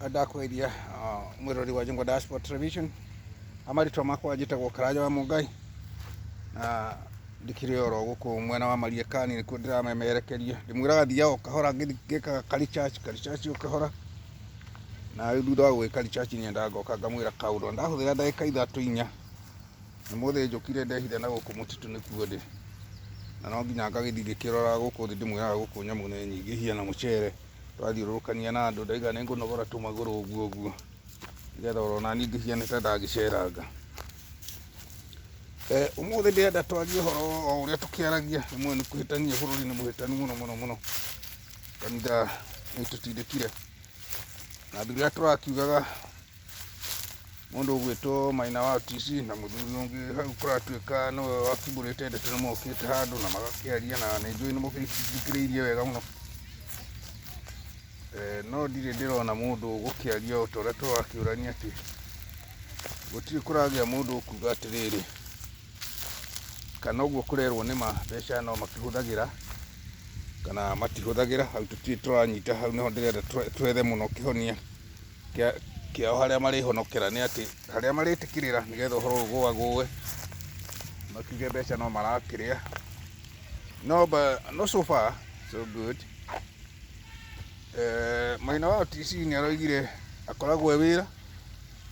Ndakũgeithia mwĩroreri wa Njũng'wa Diaspora Television. Marĩtwa makwa njĩtagwo Karanja wa Mũngai na ndĩkĩrĩ oro gũkũ mwena wa Mariakani nĩkuo ndĩramemerekeria. Ndĩmwĩraga thiaga o kahora ngĩthiĩ ngĩkaga ka research, ka research o kahora, na rĩu thutha wa gwĩka research nyendaga ngoka ngamwĩra kaũndũ na ndahũthĩra ndagĩka ithatũ inya. Ũmũthĩ njũkire ndehitha na gũkũ mũtitũ nĩkuo ndĩ, na no nginya ngagĩthiĩ ngĩkĩroraga gũkũ thĩ ndĩmwĩraga gũkũ nyamũ nĩ nyingĩ ihiana mũcere. Twathiũrũrũkania na andũ ndaiga nĩ ngũnogora tũmagũrũ ũguo ũguo nĩgetha oro naniĩ ngĩhiane ta ndagĩceranga. Ũmũthĩ ndĩrenda twarie ũhoro o ũrĩa tũkĩaragia, rĩmwe nĩ kũhĩtania bũrũri nĩ mũhĩtanu mũno mũno mũno, kanitha nĩ ũtũtindĩkire na thutha ũrĩa tũrakiugaga mũndũ ũgwĩtwo Maina wa OTC na mũthuri ũngĩ hau kũratuĩka nĩwe wakiumbũrĩte ndeto nĩ mokĩte handũ na magakĩaria na nĩ njũĩ nĩ mũgĩthikĩrĩirie wega mũno. No ndirĩ ndĩrona mũndũ ũgũkĩaria o ta ũrĩa tũrakĩũrania atĩ gũtirĩ kũragĩa mũndũ ũkuga atĩrĩrĩ, kana ũguo kũrerwo nĩ ma mbeca no makĩhũthagĩra kana matihũthagĩra, hau tũtirĩ tũranyita, hau nĩho ndĩrenda twethe mũno kĩhonia kĩao harĩa marĩhonokera nĩ atĩ harĩa marĩtĩkĩrĩra nĩgetha ũhoro ũyũ ũgũagũe, makiuge mbeca no marakĩrĩa. No, no so far so good. Maina wa OTC nĩ aroigire akoragwo e wĩra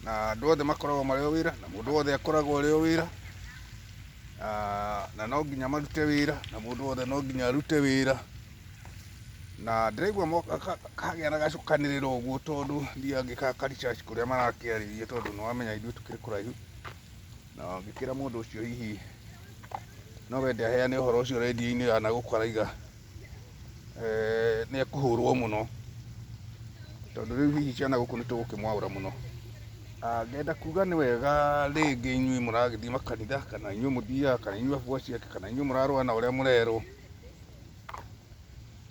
na andũ othe makoragwo marĩ o wĩra na mũndũ wothe akoragwo arĩ o wĩra na no nginya marute wĩra na mũndũ wothe no nginya arute wĩra. Na ndĩraigua kagĩa na gacukanĩrĩro ũguo tondũ thiaga ngĩkaga ka research kũrĩa marakĩarĩria tondũ nĩ wamenya ithuĩ tũkĩrĩ kũraihu. Na ngĩkĩra mũndũ ũcio hihi no wende aheane ũhoro ũcio redio-inĩ kana gũkũ araiga nĩ ekũhũrwo mũno. Tondũ rĩu hihi ciana gũkũ nĩ tũgũkĩmwaũra mũno. Ngenda kuga nĩ wega rĩngĩ inyuĩ mũragĩthiĩ makanitha kana inyuĩ mũthiaga kana inyuĩ abuaci ake kana inyuĩ mũrarũa na ũrĩa mũrerwo.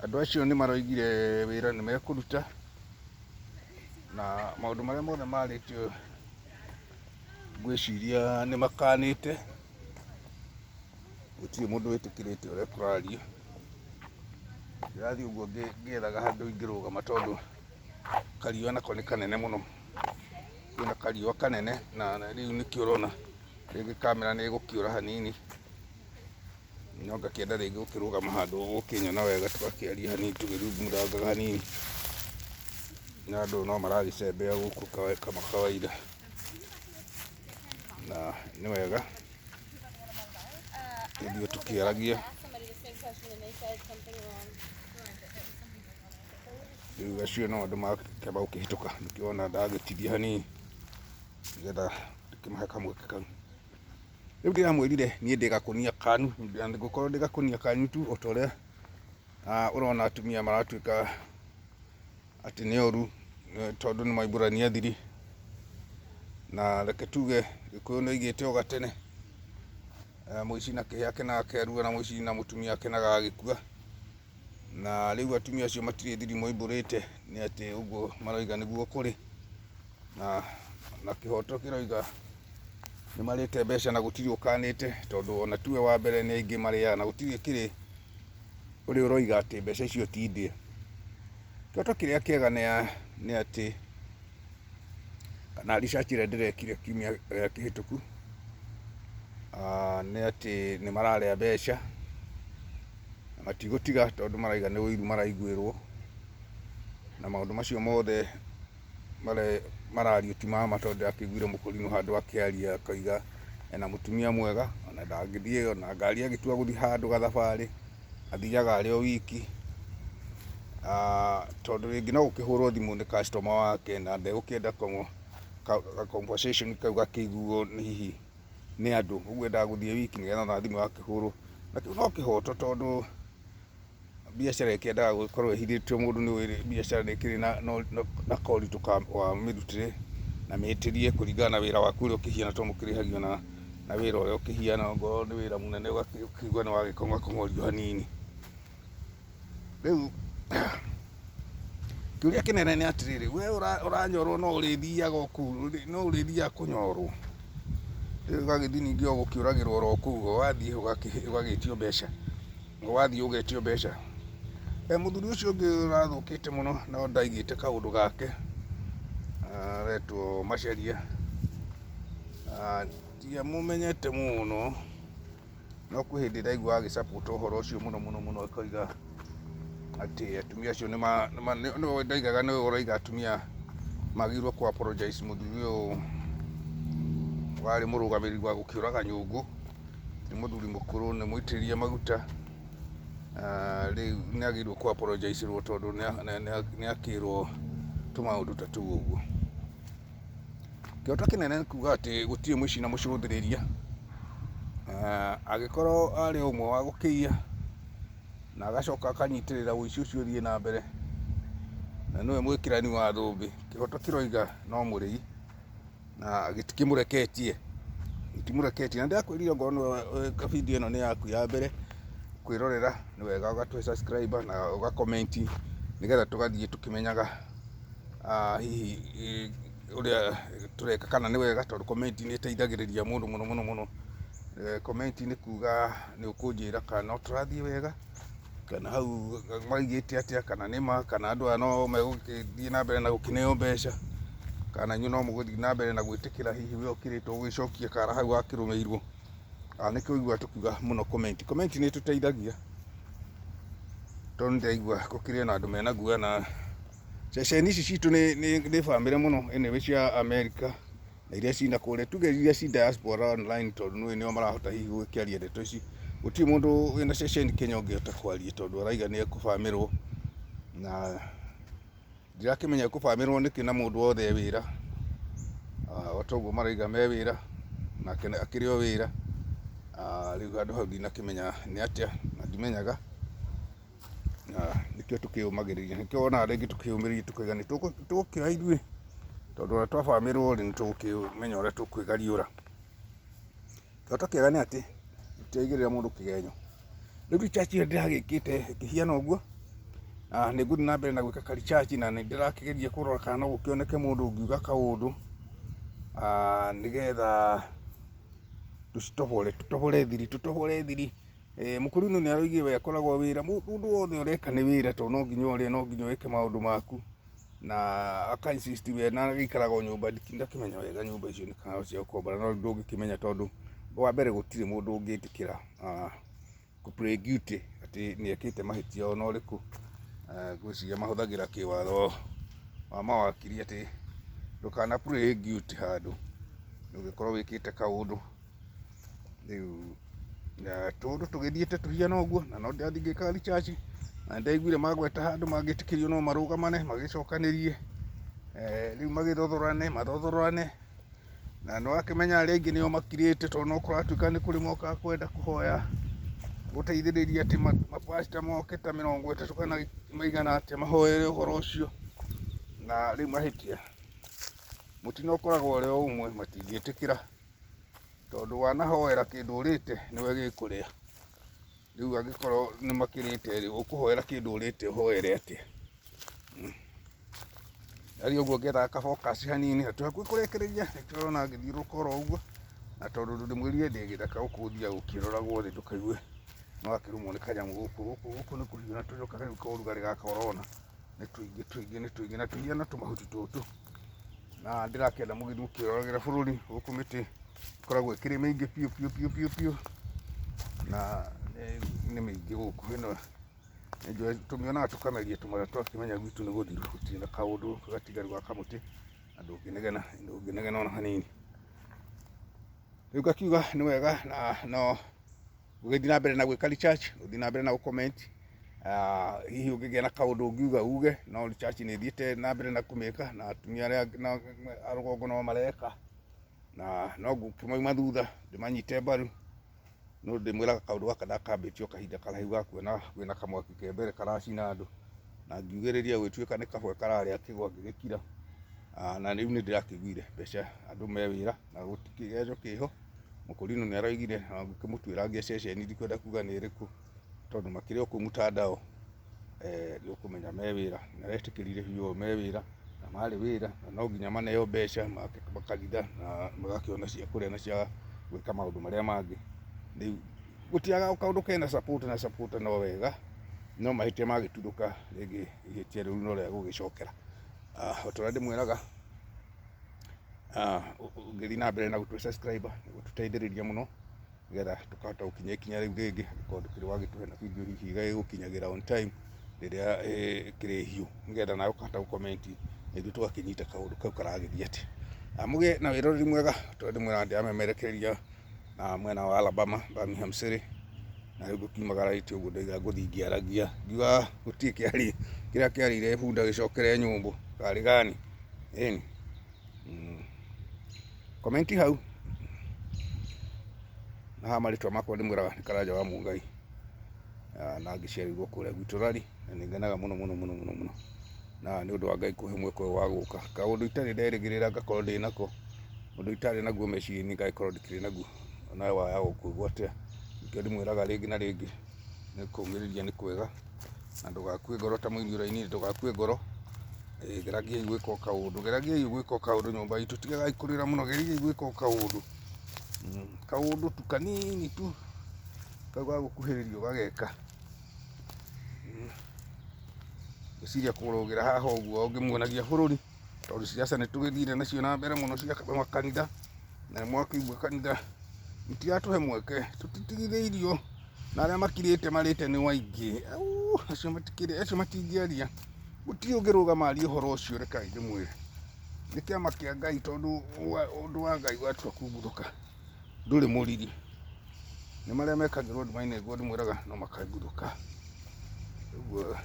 Andũ acio nĩ maroigire wĩra nĩ mekũruta na maũndũ marĩa mothe marĩtio ngwĩciria nĩ makanĩte, gũtirĩ mũndũ wĩtĩkĩrĩte ũrĩa kũrario. Ndĩrathiĩ ũguo ngĩethaga handũ ingĩrũgama tondũ kariũa nako nĩ kanene mũno, kwĩna kariũa kanene na rĩu nĩkĩo ũrona rĩngĩ kamera nĩ ĩgũkĩũra hanini, no ngakĩenda rĩngĩ gũkĩrũgama handũ ũgũkĩnyona wega tũgakĩaria hanini tũgĩthungumuthangaga hanini, na andũ no maragĩcembea gũkũ kama kawaida na nĩ wega ithuĩ tũkĩaragia. Rĩu acio no andũ makĩamba gũkĩhĩtũka nĩkĩo wona ndagĩtithia hanini nĩgetha ndĩkĩmahe kamweke kau. Rĩu ndĩramwĩrire niĩ ndĩ gakũnia kanyu na ngũkorwo ndĩ gakũnia kanyu tu o ta ũrĩa ũrona atumia maratuĩka atĩ nĩ oru tondũ nĩ maumbũrania thiri. Na reke tuge Gĩkũyũ nĩ oigĩte o gatene, mũici na kĩhĩa akenaga akĩarua na mũici na mũtumia akenaga agĩkua. Na rĩu atumia acio matirĩ thiri moimbũrĩte nĩ atĩ ũguo maroiga nĩguo kũrĩ. Na kĩhoto kĩroiga nĩ marĩte mbeca na gũtirĩ ũkanĩte tondũ ona tiwe wa mbere nĩ aingĩ marĩaga na gũtirĩ kĩrĩ ũrĩa ũroiga atĩ mbeca icio ti ndĩe. Kĩhoto kĩrĩa kĩega nĩ atĩ kana research ĩrĩa ndĩrekire kiumia kĩhĩtũku nĩ atĩ nĩ mararĩa mbeca na matigũtiga tondũ marauga nĩ ũiru maraiguĩrwo na maũndũ macio mothe marario ti ma ma tondũ ndĩrakĩiguire mũkũrinũ handũ akĩaria akauga ena mũtumia mwega ona ndangĩthiĩ ona ngari agĩtua gũthiĩ handũ gathabarĩ athiaga arĩ o wiki, tondũ rĩngĩ no gũkĩhũrwo thimũ nĩ customer wake na ndegũkĩenda ga conversation kau gakĩiguo hihi nĩ andũ, ũguo endaga gũthiĩ wiki nĩgetha ona thimũ yakĩhũrwo, na kĩu no kĩhoto tondũ biacara ĩkĩendaga gũkorwo ĩhithĩtio mũndũ nĩ ũĩ biacara nĩ ĩkĩrĩ na koritũ wa mĩrutĩre na mĩtĩrie kũringana na wĩra waku ũrĩa ũkĩhiana tondũ mũkĩrĩhagio na wĩra ũrĩa ũkĩhiana, ongorwo nĩ wĩra mũnene ũgakĩigua nĩ wagĩkong'akong'orio hanini. Rĩu kĩũria kĩnene nĩ atĩrĩrĩ, we ũranyorwo no ũrĩthiaga o kũu, no ũrĩthiaga kũnyorwo? Rĩu ũgagĩthiĩ ningĩ o gũkĩũragĩrwo oro kũu, wathiĩ ũgagĩtio mbeca. Wathiĩ ũgetio mbeca. Mũthuri ũcio ũngĩ ũrathũkĩte mũno no ndaigĩte kaũndũ gake. Aretwo Macharia. Ndiamũmenyete mũno, no kwĩ hĩndĩ ndaigua agĩ support ũhoro ũcio mũno mũno mũno, akoiga atĩ atumia acio nĩwe ndaigaga nĩwe ũraiga atumia magĩrĩirwo kũ apologize mũthuri ũyũ warĩ mũrũgamĩrĩri wa gũkĩũraga nyũngũ. Nĩ mũthuri mũkũrũ, nĩ mũitĩrĩrie maguta. Rĩu nĩ agĩrĩirwo kũ apologize rwo tondũ nĩ akĩrwo tũmaũndũ ta tũu ũguo. Kĩroto kĩnene nĩ kuga atĩ gũtirĩ mũici na mũcũthĩrĩria. Angĩkorwo arĩ ũmwe wa gũkĩiya na agacoka akanyitĩrĩra ũici ũcio ũthiĩ na mbere, na nĩwe mwĩkĩrani wa thũmbĩ, kĩhoto kĩroiga no mũrĩi na gĩtikĩmũreketie, gĩtimũreketie. Na ndĩrakwĩrire ongorwo nĩwe video ĩno nĩ yaku ya mbere kwĩrorera, nĩ wega ũgatũhe subscribe na ũga comment nĩgetha tũgathiĩ tũkĩmenyaga hihi ũrĩa tũreka kana nĩ wega, tondũ comment nĩ ĩteithagĩrĩria mũndũ mũno mũno mũno. Comment nĩ kuga nĩ ũkũnjĩra kana no tũrathiĩ wega, kana hau maigĩte atĩa, kana nĩ ma, kana andũ aya no megũgĩthiĩ na mbere na gũkĩneo mbeca, kana inyuĩ no mũgũthiĩ na mbere na gwĩtĩkĩra hihi we ũkĩrĩtwo gũgĩcokia kara hau wakĩrũmĩirwo. Nĩkĩo ũiguaga tũkiuga mũno comment. Comment nĩ ĩtũteithagia tondũ nĩ ndĩraigua gũkĩrĩ ona andũ mena guoya na ceceni ici citũ nĩ bamĩre mũno anyway cia America na iria ciĩ na kũrĩa, tuge iria ci diaspora online tondũ nĩũĩ nĩo marahota hihi gũkĩaria ndeto ici. Gũtirĩ mũndũ wĩna ceceni Kenya ũngĩhota kwaria tondũ arauga nĩ ekũbamĩrwo na ndirakĩmenya ekũbamĩrwo nĩkĩ na mũndũ wothe e wĩra. O ta ũguo marauga me wĩra nake akĩrĩ o wĩra. Rĩu handũ hau ndinakĩmenya nĩ atĩa na ndimenyaga. Na nĩkĩo tũkĩũmagĩrĩria, nĩkĩo wonaga rĩngĩ tũkĩũmĩrĩria tũkauga nĩ tũgũkĩoya ithuĩ, tondũ ona twabamĩrwo rĩ, nĩ tũgũkĩmenya ũrĩa tũkwĩgariũra. Kĩroto kĩega nĩ atĩ tũtiraigĩrĩra mũndũ kĩgenyo. Rĩu research ĩyo ndĩragĩkĩte ĩkĩhiana ũguo, na nĩ ngũthiĩ na mbere na gwĩka ka research na nĩ ndĩrakĩgeria kũrora kana no gũkĩoneke mũndũ ũngiuga kaũndũ, nĩgetha tũcitobore, tũtobore thiri, tũtobore thiri. Mũkũrinũ nĩ aroigire we akoragwo wĩra, mũndũ wothe ũreka nĩ wĩra tondũ no nginya ũrĩe, no nginya wĩke maũndũ maku, na aka insist we na agĩikaraga o nyũmba, ndakĩmenya wega nyũmba icio nĩ kana cia gũkombora, no ndũngĩkĩmenya tondũ wa mbere gũtirĩ mũndũ ũngĩtĩkĩra kũ play guilty atĩ nĩ ekĩte mahĩtia ona ũrĩkũ. Ngwĩciria mahũthagĩra kĩwatho wa mawakiri atĩ ndũkana play guilty handũ ũngĩkorwo wĩkĩte kaũndũ. Rĩu tũũndũ tũgĩthiĩte tũhiana ũguo, na no ndĩrathiĩ ngĩkaga research, na nĩndaiguire magweta handũ mangĩtĩkĩrio no marũgamane magĩcokanĩrie, rĩu magĩthothorane mathothoranĩ, na nĩwakĩmenya arĩa aingĩ nĩo makirĩte tondũ no kũratuĩka nĩ kũrĩ mokaga kwenda kũhoya gũteithĩrĩria atĩ mapastor moke ta 30 kana maigana atĩa mahoere ũhoro ũcio, na rĩu mahĩtia mũtino ũkoragwo ũrĩ o ũmwe matingĩtĩkĩra. Tondũ wanahoera kĩndũ ũrĩte nĩwe gĩkũrĩa. Rĩu angĩkorwo nĩ makĩrĩte rĩ, ũkũhoera kĩndũ ũrĩte ũhoere atĩa? Ndaria ũguo ngĩethaga ka focus hanini na twĩ hakuhĩ kũrĩkĩrĩria nĩkĩo ũrona ngĩthiũrũrũka oro ũguo. Na tondũ ndĩmwĩrire ndĩ gĩthaka gũkũ ũthiaga ũkĩroragwo thĩ ndũkaigue nĩ wakĩrũmwo nĩ kanyamũ gũkũ. Gũkũ nĩ kũhiũ na tũnyoka rĩu ka ũrugarĩ gaka ũrona nĩ tũingĩ tũingĩ nĩ tũingĩ na tũhiana tũmahuti tũtũ. Na ndĩrakĩenda mũgĩthiĩ mũkĩroragĩra bũrũri gũkũ mĩtĩ ĩkoragwo ĩkĩrĩ mĩingĩ biũ biũ biũ biũ biũ na nĩ mĩingĩ gũkũ. Ĩno nĩ tũmĩonaga tũkameria tũmara twakĩmenya gwitũ nĩ gũthiru, gũtirĩ na kaũndũ gatigaru ga kamũtĩ na ndũngĩnegena ndũngĩnegena ona hanini. Rĩu ngakiuga nĩ wega na no ũgĩthiĩ na mbere na gwĩka research, ũthiĩ na mbere na gũ comment. Hihi ũngĩgĩa na kaũndũ ũngiuga uge, no research nĩ ĩthiĩte na mbere na kũmĩka na atumia arĩa a rũgongo no mareka, na no ngũkĩmauma thutha ndĩmanyite mbaru, no ndĩmwĩraga kaũndũ gaka ndakambĩtie o kahinda karaihu ga kuona kwĩna kamwaki ke mbere karacina andũ, na ngiugĩrĩria gũgĩtuĩka nĩ kabwe kararĩa kĩgwa ngĩgĩkira, na rĩu nĩ ndĩrakĩiguire mbeca andũ me wĩra na gũtirĩ kĩgenyo kĩho. Mũkũrinũ nĩ aroigire na ngĩkĩmũtuĩra ceceni ndikwenda kuga nĩ ĩrĩkũ tondũ makĩrĩ o kũu mtandao nĩ ũkũmenya me wĩra. Nĩ aretĩkĩrire biũ me wĩra na marĩ wĩra na no nginya maneo mbeca makanitha na magakĩona cia kũrĩa na cia gwĩka maũndũ marĩa mangĩ. Rĩu gũtiagaga kaũndũ kena support na support no wega no mahĩtia magĩtuthũka rĩngĩ ihĩtia rĩu no rĩa gũgĩcokera. O ta ũrĩa ndĩmwĩraga. Ũngĩthiĩ na mbere na gũtue subscriber nĩ gũtũteithĩrĩria mũno nĩgetha tũkahota gũkinya ikinya rĩu rĩngĩ, angĩkorwo ndũkĩrĩ wagĩtũhe na video hihi ĩgagĩgũkinyagĩra on time rĩrĩa ĩkĩrĩ hiũ, nĩgetha nawe ũkahota gũ comment na ithuĩ tũgakĩnyita kaũndũ kau karagĩthiĩ atĩa. Mũgĩe na wĩroreri mwega, tondũ ndĩmwĩraga ndĩramemerekeria na mwena wa Alabama, Birmingham City, na rĩu ngũkiumagararĩte ũguo ndoiga ngũthiĩ ngĩaragia, ngiuga gũtirĩ kĩarĩ kĩrĩa kĩarĩire bunda gĩcokere nyũmbũ karĩ gani ĩni. Comment hau na haha marĩtwa makwa ndĩmwĩraga nĩ Karanja wa Mũngai, na ngĩciarĩirwo kũrĩa gwitũ Rari, na nĩ ngenaga mũno mũno mũno mũno mũno na nĩ ũndũ wa Ngai kũhe mweke ũyũ wa gũka, kaũndũ itarĩ nderĩgĩrĩra ngakorwo ndĩ nako, ũndũ itarĩ naguo meciria-inĩ ngagĩkorwo ndĩkĩrĩ naguo, nawe waya gũkũigua atĩa? Nĩkĩo ndĩmwĩraga rĩngĩ na rĩngĩ nĩ kũmĩrĩria nĩ kwega, na ndũgakue ngoro ta mũini ũrainire, ndũgakue ngoro. Geragiai gwĩka o kaũndũ, geragiai gwĩka o kaũndũ nyũmba itũ, tigagai kũrĩra mũno, geragiai gwĩka o kaũndũ, kaũndũ tu kanini tu kau ga gũkuhĩrĩria ũgageka. Ngwĩciria kũrũgĩra haha ũguo ngĩmuonagia bũrũri, tondũ ciaca nĩ tũgĩthire nacio na mbere mũno cia makanitha, na nĩ mwakĩigua kanitha itiratũhe mweke, tũtitigithĩirio, na arĩa makirĩte marĩte nĩ waingĩ, acio matikĩrĩ, acio matingĩaria, gũtirĩ ũngĩrũgama arie ũhoro ũcio, rekai ndĩmwĩre. Nĩ kĩama kĩa Ngai, tondũ ũndũ wa Ngai watua kumbuthũka ndũrĩ mũriri, nĩ marĩa mekagĩrwo nduma-inĩ nĩguo ndĩmwĩraga no makambuthũka. Ũguo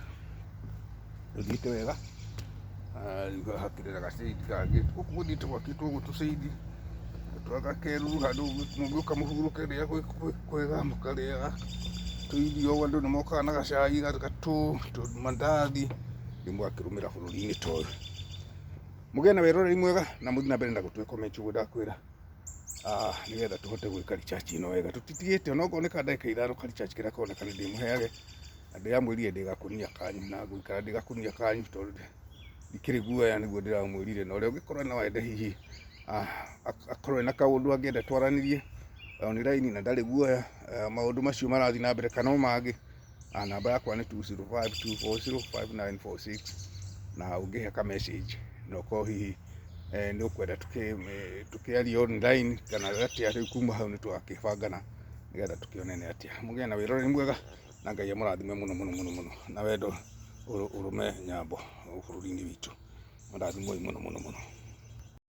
ũthiĩte wega. Rĩu haha hakĩrĩ na gacĩndi kangĩ, gũkũ gũthiĩte gwakĩtwo ũguo tũcĩndi twa gakeruru, handũ mũngĩũka mũhurũke rĩrĩa gwĩ kwega, mũkarĩa tũirio, andũ nĩ mokaga na gacai, gatũ, mandathi, rĩu mũgakĩrũmĩra bũrũri-inĩ ta ũyũ. Mũgĩe na wĩroreri mwega na mũthiĩ na mbere na gũtũhe comment ũguo ndakwĩra, nĩgetha tũhote gwĩka research ĩno wega. Tũtitigĩte onokorwo nĩ ka ndagĩka 5 ka research kĩrĩa koneka nĩ ndĩmũheage, na ndĩramwĩrire ndĩ gakũnia kanyu na ngũikara ndĩ gakũnia kanyu tondũ ndikĩrĩ guoya, nĩguo ndĩramwĩrire. Na ũrĩa ũngĩkorwo no ende hihi akorwo ena kaũndũ angĩenda twaranĩrie online na ndarĩ guoya, maũndũ macio marathiĩ na mbere kana o mangĩ, namba yakwa nĩ 2052405946, na ũngĩhe ka message na ũkorwo hihi nĩ ũkwenda tũkĩarie online kana atĩa, rĩu kuma hau nĩ tũgakĩbangana nĩgetha tũkĩonane atĩa. Mũgĩe na wĩroreri mwega na Ngai amũrathime mũno mũno mũno mũno, na wendo ũrũme nyambo bũrũri-inĩ witũ. Mũrathimwoi mũno mũno mũno.